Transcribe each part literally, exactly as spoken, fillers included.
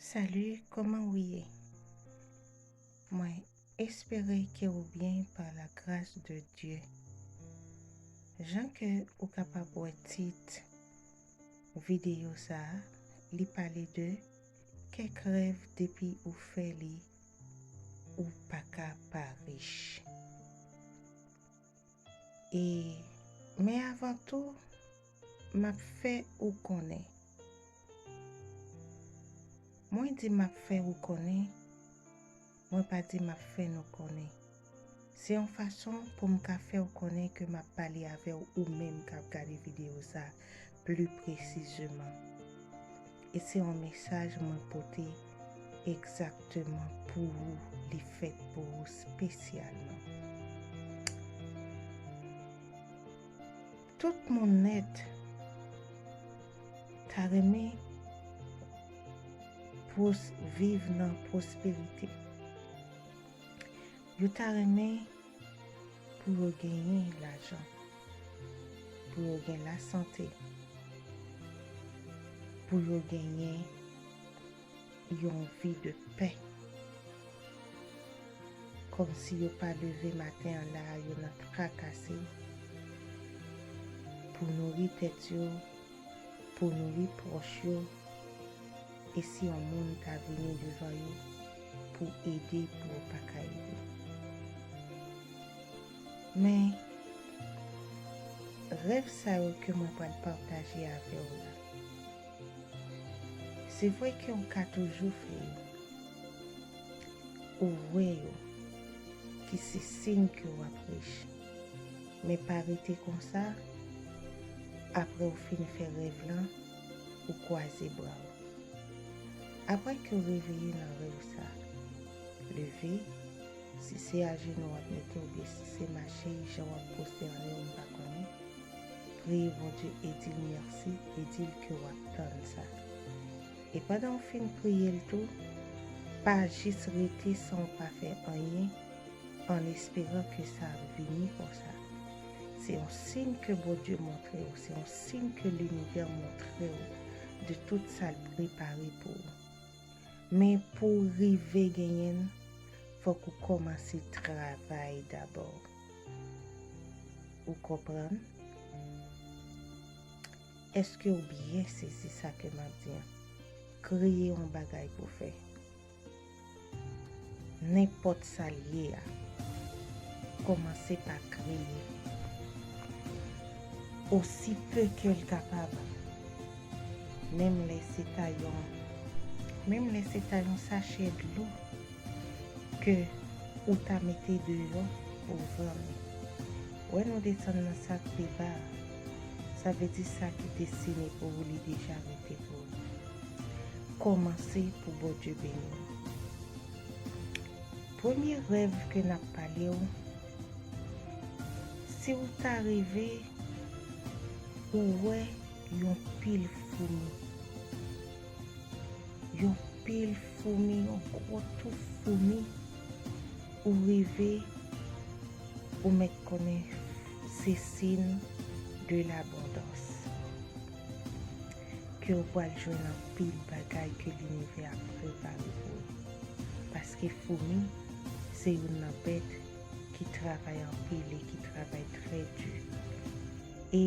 Salut, kòman ou ye? Mwen espere ke ou byen pa la gras de Dye. Jan ke ou kapab wè tit videyo sa a, li pale de kèk rèv depi ou fè li, ou pa ka pa rich. E, men avan tou, m ap fè ou konnen. Mwen di m ap fè ou konnen, mwen pa di m ap fè nou konnen. Se yon fason pou m ka fè w konnen ke m ap pale avè w ou menm k ap gade videyo sa pli presizeman. E se yon mesaj mwen pote egzakteman pou ou, li fèt pou ou espesyalman. Tout moun nèt ta renmen pwos-, viv nan pwosperite. Yo ta renmen pou yo genyen lajan, pou yo gen lasante, pou yo genyen yon vi de pè. Kòmsi yo pa leve maten an la, yo nan trakase pou nouri tèt yo, pou nouri pwòch yo, e si yon moun ta vini devan yo pou ede, pou yo pa ka ede. Men, rèv sa yo ke mwen pral pataje avè w la, se vre ke w ka toujou fè yo. Ou wè yo, ki se siy ke w ap rich. Men pa rete konsa, apre w fin fè rèv lan, ou kwaze bra w. Apre ke w reveye nan rèv sa, leve, si se ajenou w ap mete oubyen si se mache, jan w ap pwostène w, m pa konnen. Priye Bondye e di l mèsi e di l ke w ap tann sa. E pandan w fin priye l tou, pa jis rete san w pa fè anyen, an esperan ke sa ap vini konsa. Se yon siy ke Bondye montre w, se yon siy ke linivè montre w de tout sa l prepare pou ou. Men pou w rive genyen l, fòk ou kòmanse travay dabò. Ou konprann? Èske w byen sezi sa ke m ap di an? Kreye yon bagay pou w fè. Nenpòt sa l ye a, kòmanse pa kreye. Osi pe ke l kapab, menm lè se ta yon, menm lè se ta yon sachè dlo ke ou ta mete deyò pou vann. Wè nou desann nan sa k pi ba a, sa vle di sa ki destine pou ou, li deja rete pou ou. Kòmanse pou Bondye beni w. Premye rèv ke n ap pale w, si w ta rive, ou wè yon pil foumi. Yon pil foumi, yon gwo touf foumi, ou rive, ou mèt konnen se siy de labondans. Ke w pral jwenn anpil bagay ke linivè ap prepare pou ou. Paske foumi se youn nan bèt ki travay anpil e ki travay trè di. E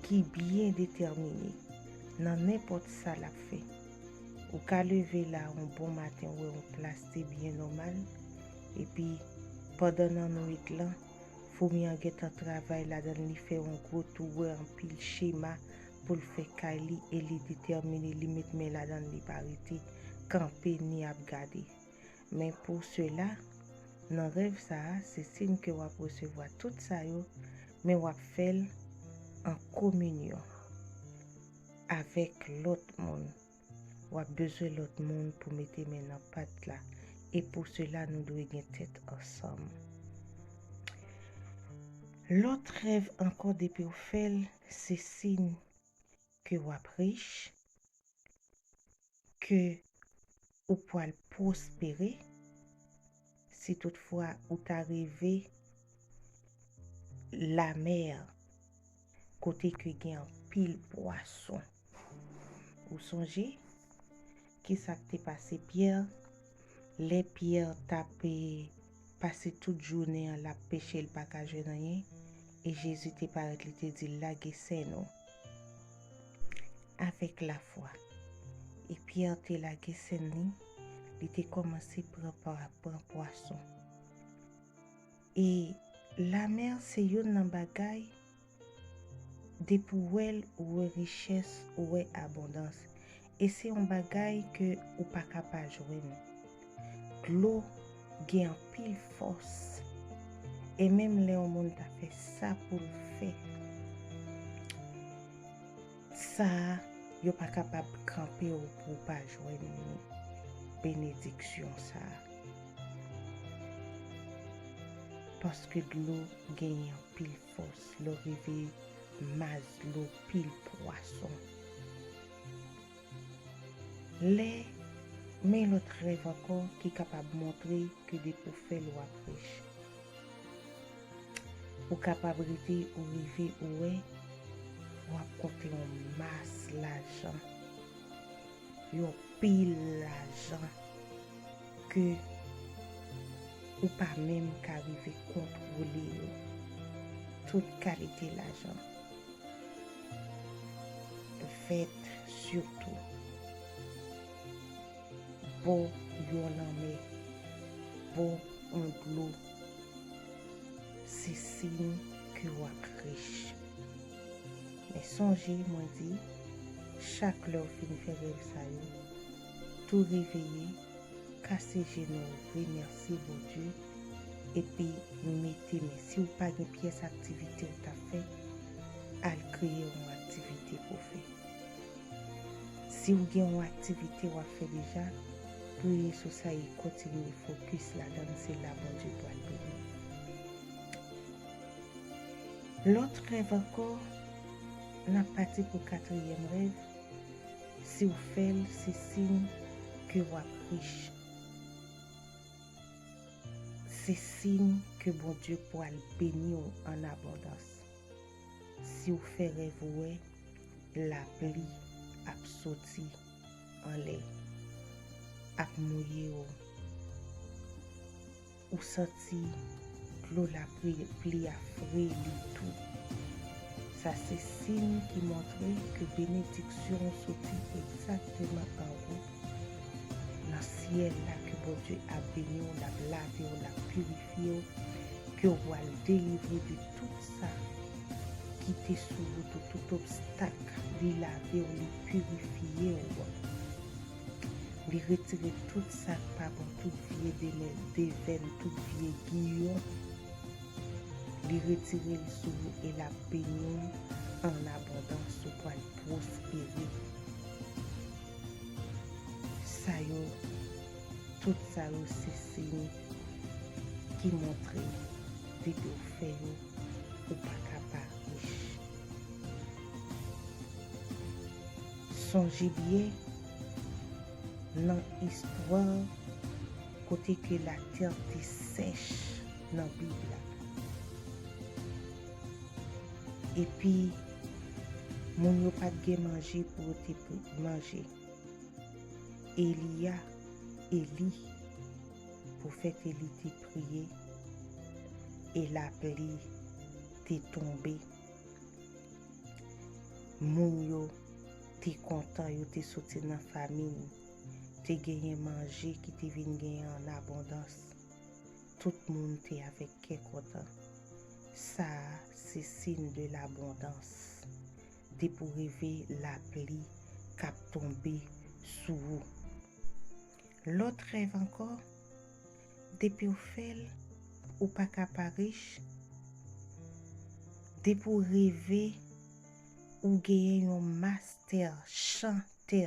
ki byen detèmine nan nenpòt sa l ap fè. Ou ka leve la yon bon maten, ou wè yon plas te byen nòmal, epi pandan nan nwit lan, foumi an gentan travay ladan l, li fè yon gwo tou, ou wè anpil chema pou l fè kay li, e li detèmine, li met men ladan l, li pa rete kanpe ni ap gade. Men pou sela, nan rèv sa a, se siy ke w ap resevwa tout sa yo, men w ap fè l an kominyon avèk lòt moun. W ap bezwen lòt moun pou mete men nan pat la, e pou sela, nou dwe gen tèt ansanm. Lòt rèv ankò, depi w fè l, se siy ke w ap rich, ke ou pral pwospere, si toutfwa ou ta rive lamè, kote ke gen anpil pwason. Ou sonje, Kisa k te pase Pyè? Lè Pyè t ap, e, pase tout jounen an l ap peche, l pa ka jwenn anyen, e Jezi te parèt, li te di l, "Lage sèn ou." Avèk lafwa. E Pyè te lage sèn li, li te kòmanse pran, pran, pran pwason. E lamè se youn nan bagay, depi w wè l, ou wè richès, ou wè abondans. E se yon bagay ke ou pa ka pa jwenn. Dlo gen anpil fòs. E menm lè yon moun ta fè sa pou l fè, sa a, yo pa kapab kanpe w pou w pa jwenn benediksyon sa a. Paske dlo genyen anpil fòs, lè w rive mas dlo, pil pwason. Lè, men lòt rèv ankò ki kapab montre ke depi w fè l, w ap rich. Ou kapab rete, ou rive, ou wè, w ap konte yon mas lajan, yon pil lajan ke ou pa menm ka rive kontwole yo. Tout kalite lajan. Vèt sitou. Bò yon lanmè, bò yon dlo, se siy ke w ap rich. Men sonje, mwen di, chak lè w fin fè rèv sa yo, tou reveye, kase jenou w, remèsye Bondye, epi mete men. Si w pa gen pyès aktivite w t ap fè, al kreye yon aktivite pou w fè. Si w gen yon aktivite w ap fè deja, priye sou sa e kontinye fokis ladan l, se la Bondye pral beni w. Lòt rèv ankò, n ap pati pou katriyèm rèv. Si w fè l, se siy ke w ap rich. Se siy ke Bondye pral beni w an abondans. Si w fè rèv ou wè lapli ap soti anlè, ap mouye w, ou santi dlo lapli, pli a fre li tou. Sa se siy ki montre ke benediksyon w soti egzakteman anwo nan syèl la, ke Bondye ap beni w, l ap lave w, l ap pirifye w, ke w pral delivre de tout sa ki te sou wout ou, tout obstak, li lave w, li pirifye w. Li retire tout sa k pa bon, tout vye demè-, devèn, tout vye giyon. Li retire l sou ou e l ap beni w an abondans, ou pral pwospere. Sa yo, tout sa yo se siy ki montre depi w fè yo, ou pa ka pa rich. Sonje byen, nan istwa kote ke latè te sèch nan Bib la. Epi, moun yo pa t gen manje pou yo te pri-, manje. Eliya, Eli, pwofèt Eli te priye, e lapli te tonbe. Moun yo te kontan, yo te soti nan famin. Te genyen manje ki te vin genyen an abondans. Tout moun te avèk kè kontan. Sa a se siy de labondans. Depi w reve lapli k ap tonbe sou ou. Lòt rèv ankò, depi w fè l, ou pa ka pa rich. Depi w reve, ou genyen yon mas tè, chan tè,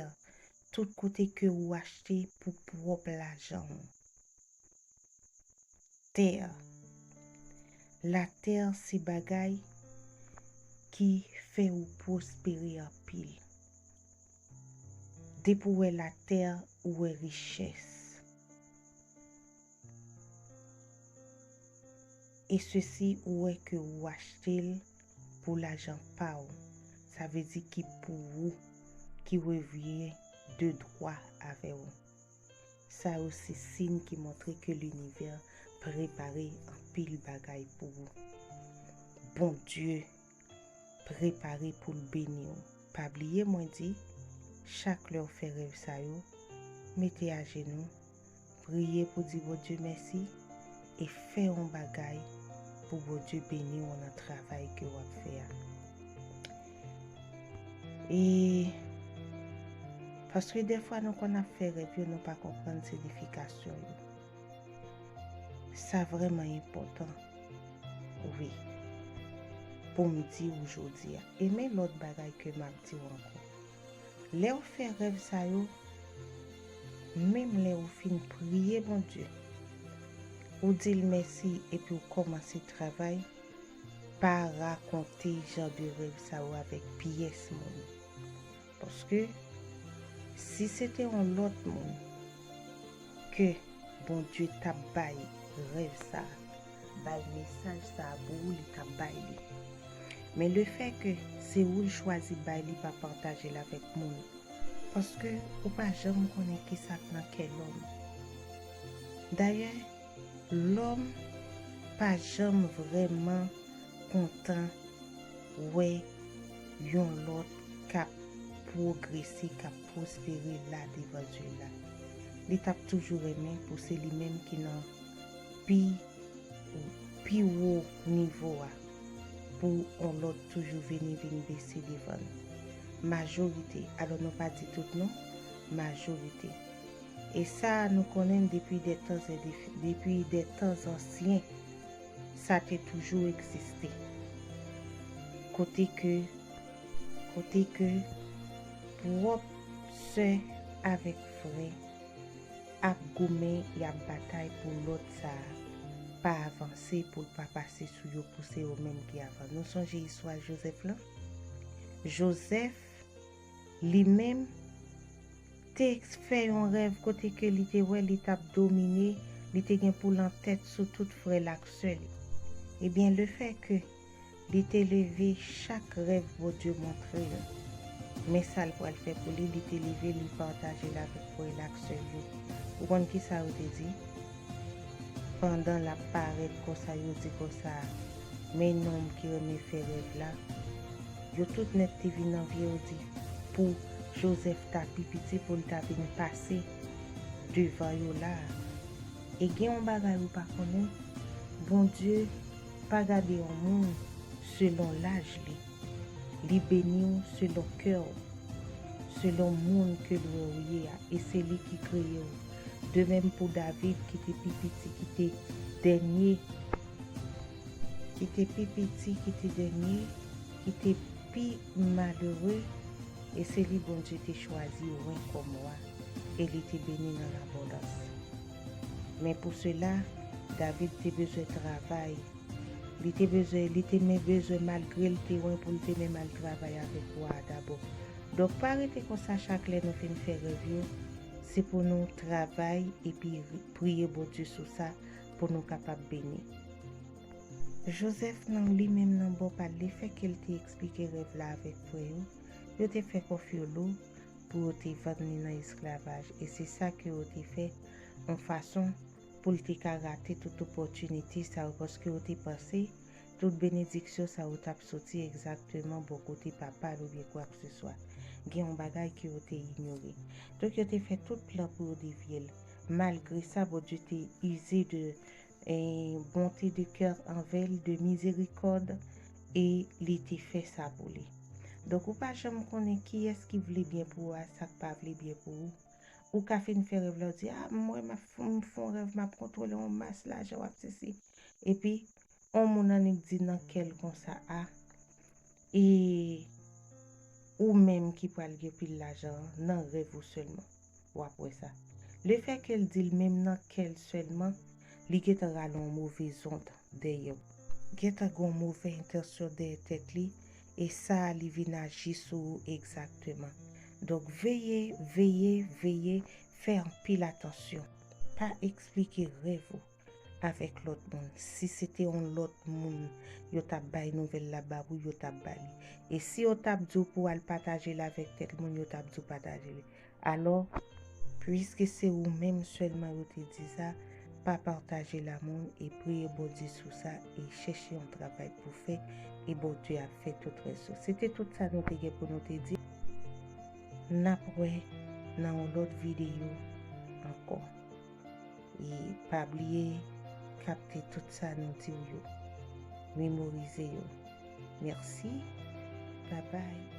tout kote ke ou achte pou pwòp lajan w. Tè. Latè se bagay ki fè ou pwospere anpil. Depi w wè latè, ou wè richès. E sesi, ou wè ke ou achte l pou lajan pa w. Sa vle di ki pou ou, ki revyen de dwa avè w. Sa yo se siy ki montre ke linivè prepare anpil bagay pou ou. Bondye prepare pou l beni w. Pa bliye mwen di, chak lè w fè rèv sa yo, mete ajenou, priye pou di Bondye mèsi e fè yon bagay pou Bondye beni w nan travay ke w ap fè a. E paske dèfwa nou konn ap fè rèv yo, nou pa konprann siyifikasyon yo. Sa vrèman enpòtan, wi, pou m di w jodi a. E men lòt bagay ke m ap di w ankò. Lè w fè rèv sa yo, menm lè w fin priye Bondye, ou di l mèsi epi w kòmanse travay, pa rakonte jan de rèv sa yo avèk pyès moun. Paske si se te yon lòt moun ke Bondye t ap bay rèv sa a, bay mesaj sa a pou ou, li t ap bay li. Men lefètke se ou l chwazi bay li, pa pataje l avèk moun. Paske ou pa janm konnen kisa k nan kè lòm. Dayè, lòm pa janm vrèman kontan wè yon lòt k ap pwogrese, k ap pwospere la devan zye l la. Li t ap toujou renmen pou se li menm ki nan pi, pi wo nivo a, pou yon lòt toujou vini vin bese devan l. Majorite, alò nou pa di tout non, majorite. E sa a nou konnen l depi dè tan, depi dè tan zansyen. Sa te toujou egziste. Kote ke, kote ke pwòp sè avèk frè ap goumen, y ap batay pou lòt sa a pa avanse, pou l pa pase sou yo, pou se yo menm ki avan. Nou sonje istwa Jozèf lan? Jozèf, li menm, te fè yon rèv kote ke li te wè li t ap domine, li te gen pou l antèt sou tout frè l ak sè li. Ebyen, lefètke li te leve chak rèv Bondye montre l, men sa l pral fè pou li, li te leve, li pataje l avèk frè l ak sè l yo. Ou konn kisa yo te di? Pandan l ap parèt konsa, yo di konsa, men nonm ki renmen fè rèv la. Yo tout nèt te vin anvi, yo di, pou Jozèf ta pi piti, pou l ta vin pase devan yo la a. E gen yon bagay ou pa konnen, Bondye pa gade yon moun selon laj li. Li beni w selon kè w, selon moun ke l wè w ye a, e se li ki kreye w. De menm pou David ki te pi piti, ki te dènye, ki te pi piti, ki te dènye, ki te pi malere, e se li Bondye te chwazi wen kòm wa, e li te beni nan labondans. Men pou sela, David te bezwen travay. Li te bezwen, li te men bezwen, malgre l te wen, pou l te menm al travay avèk wa a dabò. Donk, pa rete konsa, chak lè nou fin fè rèv yo, se pou nou travay epi ri-, priye Bondye sou sa pou nou kapab beni. Jozèf nan li menm nan bò pa l, lefètke l te eksplike rèv la avèk frè yo, yo te fè kòf yo lou pou yo te vann li nan esklavaj, e se sa ke yo te fè yon fason pou l te ka rate tout opòtinite sa yo, paske yo te panse tout benediksyon sa yo t ap soti egzakteman bò kote papa l oubyen kwakeseswa. Gen yon bagay ke yo te inyore. Donk, yo te fè tout plan pou yo devye l. Malgre sa, Bondye te ize de, eh, bonte de kè anvè l, de mizerikòd, e li te fè sa pou li. Donk, ou pa janm konnen kiyès ki vle byen pou ou a, sa k pa vle byen pou ou. Ou ka fin fè rèv la, ou di, "A, m wè m ap f-, m fè yon rèv, m ap kontwole yon mas lajan, w ap sesi." Epi, yon moun annik di nan kè l konsa, "A, e ou menm ki pral gen pil lajan an, nan rèv ou sèlman, w ap wè sa." Lefètke l di l menm nan kè l sèlman, li gentan rale yon move zond dèyè w. Gentan gen yon move entansyon dèyè tèt li, e sa a li vin aji sou ou egzakteman. Donk, veye, veye, veye, fè anpil atansyon. Pa eksplike rèv ou avèk lòt moun. Si se te yon lòt moun yo t ap bay nouvèl la ba ou, yo t ap ba li. E si yo t ap di w pou w al pataje l avèk tèl moun, yo t ap di w pataje li. Alò, piske se ou menm sèlman yo te di sa, pa pataje l a moun e priye Bondye sou sa e chèche yon travay pou fè e Bondye ap fè tout rès yo. Se te tout sa nou te gen pou nou te di. N ap wè nan yon lòt videyo ankò. E pa bliye kapte tout sa nou di w yo. Memorize yo. Mèsi. Babay.